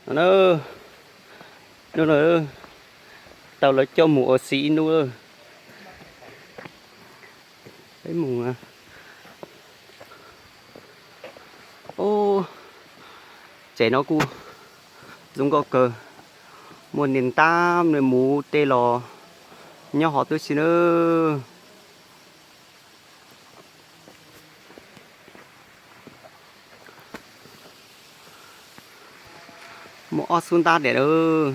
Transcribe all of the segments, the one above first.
No na, hnub no tau lawv coj mus ua si ib hnub lawm. Peb mus. Ub, tsev no kuj zoo nkauj kawg, muaj niag ntab niag muv tej los nyob hov tib si na. Muaj ob xub ntab diam lawm.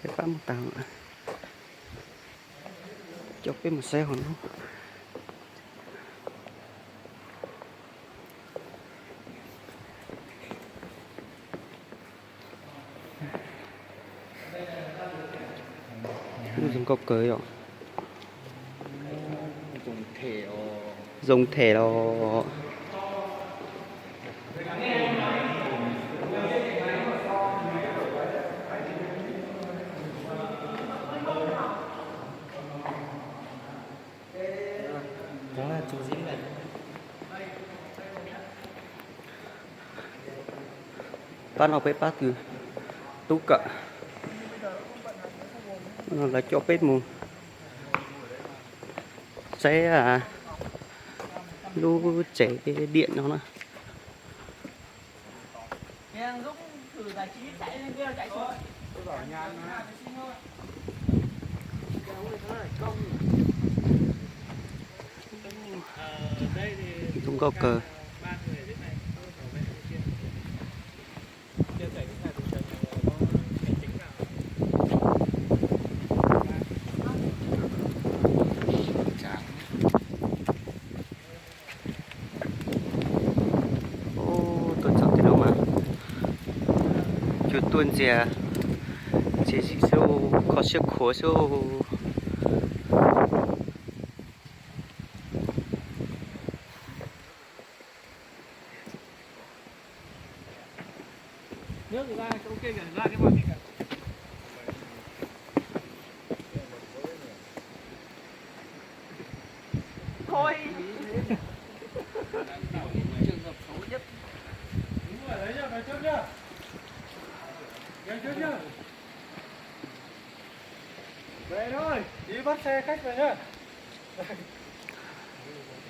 Peb pab mus tag, coj peb mus saib hauv no. Zoo nkauj kawg yom. Zoo them los. Pab no peb pab tus tub kawm, lawv coj peb mus saib lub tsev diam no na. Zoo nkauj kawg. Ub, tuaj txog tim no mas cuag tuaj ntxias, ntxias zim xwb, kho siab khuav xwb.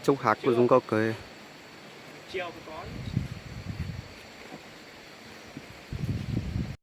Tsob hav kuj zoo nkauj kawg.